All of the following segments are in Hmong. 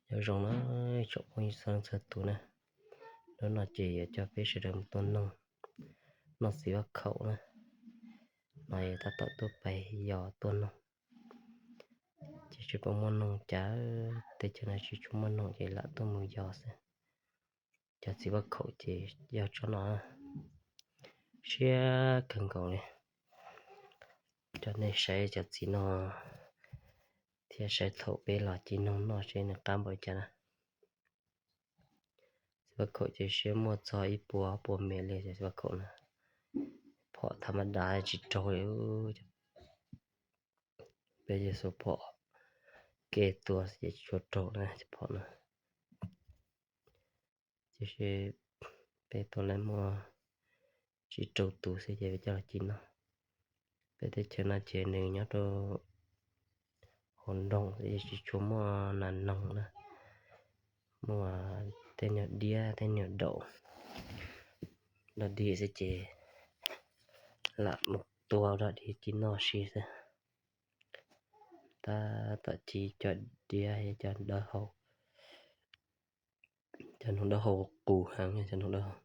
Nyob zoo na tsoom phooj ywg txhua leej txhua tus na, hnub no ces yuav coj peb sawv daws mus tua noog noj txiv vaj khaum na. No yog tab tom tuaj pais yos tua noog, ces tsis pom muaj noog cas, teb chaws no tsis tshua muaj noog ces lam tuaj mus yos xwb. Cov txiv vaj khaum ces yog tsob no siab kawg nkaus li. Coj nej saib cov txiv no thiab saib thaum peb los ci noog noj seb nws qab npaum li cas na. Txiv vaj khaum ces siab muaj txog ib puas ob puas mev li cov txiv vaj khaum na. Phom tham ma dav tsis raug li. Peb yeej xuas phom ke tua ces tsis tshua raug na cov phom na. Tiam sis peb tua lawv muaj tsib rau tus xwb ces peb coj los ci noj. Peb teb chaws no ces nws nyob rau hauv nroog, tsis tshua muaj nas noog na, muaj tej nyuag diab tej nyuag daum dog dig xwb ces lam mus tua dog dig ci noj si xwb. Tab tom ci cov diab cov dawb hau, cov noog dawb hau qus heev, cov noog dawb hau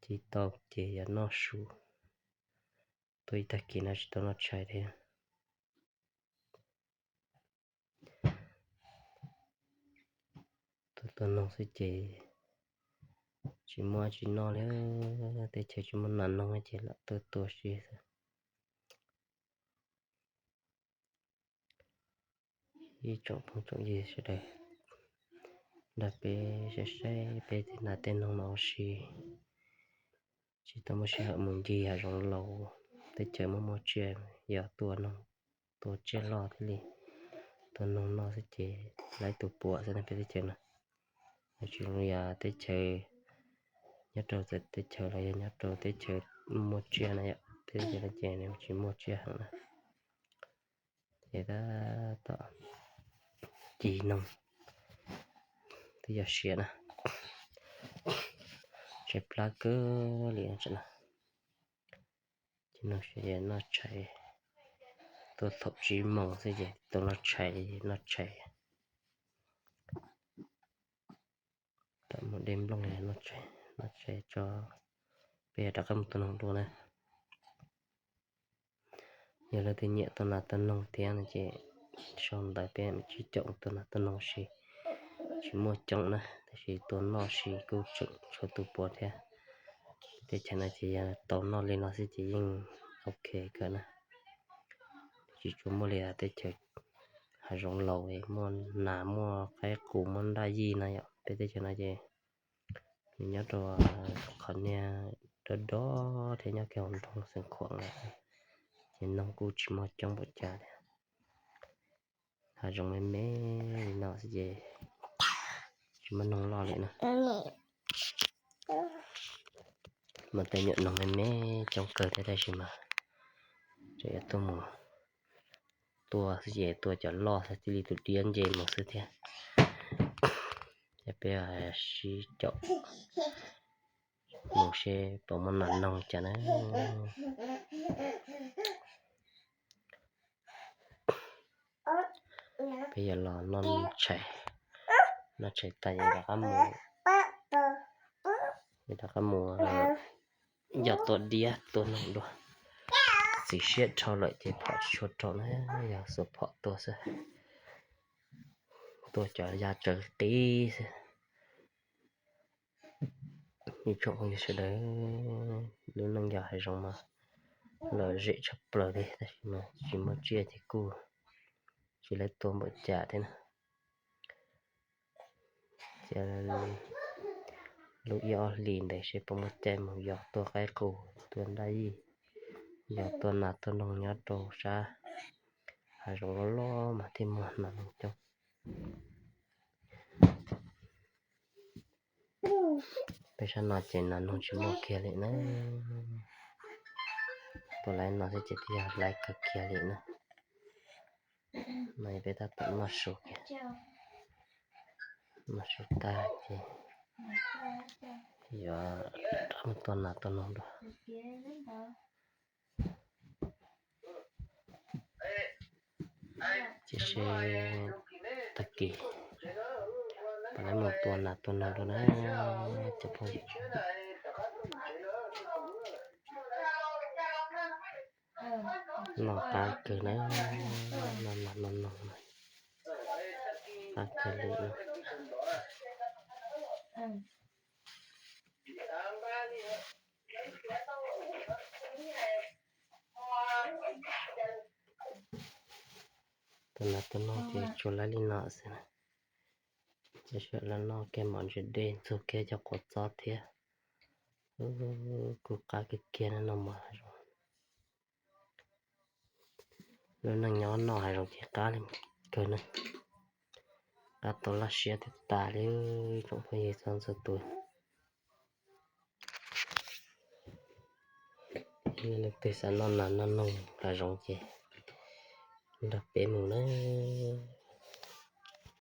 ci tau ces yog noj su, tua ib tag kis no tsis tau noj tshais thiab. Tua tua noog xwb ces tsis muaj tsis noj li, teb chaws tsis muaj nas noog ces lam tuaj tua si xwb. Ib tsoom phooj tsoom ywg sawv daws, nrog peb saib saib peb tej nas tej noog no ua si. Tsis tau muaj sij hawm mus ncig hav zoov laus, teb chaws muaj muaj tsiaj yog tua noog, tua tsiaj loj thiaj li tua noog noj xwb ces laib tus puam xwb na peb teb chaws no. Tsis zoo yog teb chaws nyob rau txawv teb chaws los yog nyob rau teb chaws muaj tsiaj na yom, teb chaws no ces nws tsis muaj tsiaj heev na. Ces tab tom ci noog twb yog siav na, tshaib plab kawg li no. Ci noog siav ces noj tshais, tuaj thaum tsib moos xwb ces tau noj tshais, noj tshais. Tau mus de nplooj noj tshais, noj tshais tso, peb yuav rov qab mus tua noog dua na. Yog leej twg nyiam tua nas tua noog thiab no ces sau ntawv peb mam sib caum tua nas tua noog si. Tsis muaj coob na tab sis tua noj si kuj tseem tshuav tus puav thiab. Teb chaws no ces yog tau noj li no xwb ces yeej ok kawg na. Tsis tshua muaj li teb chaws hav zoov laus muaj nas muaj qaib qus muaj nraj yij no yom, peb teb chaws no ces nws nyob rau qhov niag dob dob thiab nyob kiag hauv nroog Xeev Khuam lawm, ces noog kuj tsis muaj coob npaum cas thiab. Hav zoov me me li no xwb ces tsis muaj noog loj li na. Muaj tej nyuam noog me me coob kawg thiab tab sis mas tseem yuav tuaj mus tua xwb ces tua cov loj xwb thiaj li tus diab nce mus xwb thiab. Ces peb sib caum mus seb puas muaj nas noog cas na. Peb yuav los noj tshais, noj tshais tas ces rov qab mus, rov qab mus yos tua diab tua noog dua. Txiv siab dhau lawm ces phom tsis tshua raug na, yog xuas phom tua xwb. Tua cov ya tsawv qib xwb. Ib tsoom phooj ywg sawv daws, lub neej yos hav zoov mas lom zem tshaj plaws li tab sis mas tsis muaj tsiaj ces kuj tsis lawv tua npaum cas thiab na. Ces lub ib ob hlis ntawd seb puas muaj caij mus yos tua qaib qus tua nraj yij, yos tua nas tua noog nyob rau sab hav zoov loj loj mas thiaj muaj nas noog coob. Peb sab no ces nas noog tsis muaj kiag li na. Tua laiv no xwb ces twb yog laiv kawg kiag li na. No peb tab tom noj su kiag, noj su tag ces yuav rov mus tua nas tua noog dua. Tiam sis Tag kis peb mus tua nas tua noog rau na cov phooj ywg. Noj qab kawg na, noj nas noj noog na, qab kawg li. Tus nas tus noog ces tsuas lawv li no xwb na. Ces sawv daws noj kiag mov ntsis dej ntxuag kiag cov quav txob thiab. Kuj qab kiag kiag no mas. Lub neej nyob noj hav zoov ces qab li kawg na. Qab tau laj siab tiag tas li tsoom phooj ywg txhua txhua tus. Leej twg xav noj nas noj noog hav zoov ces nrog peb mus nawb.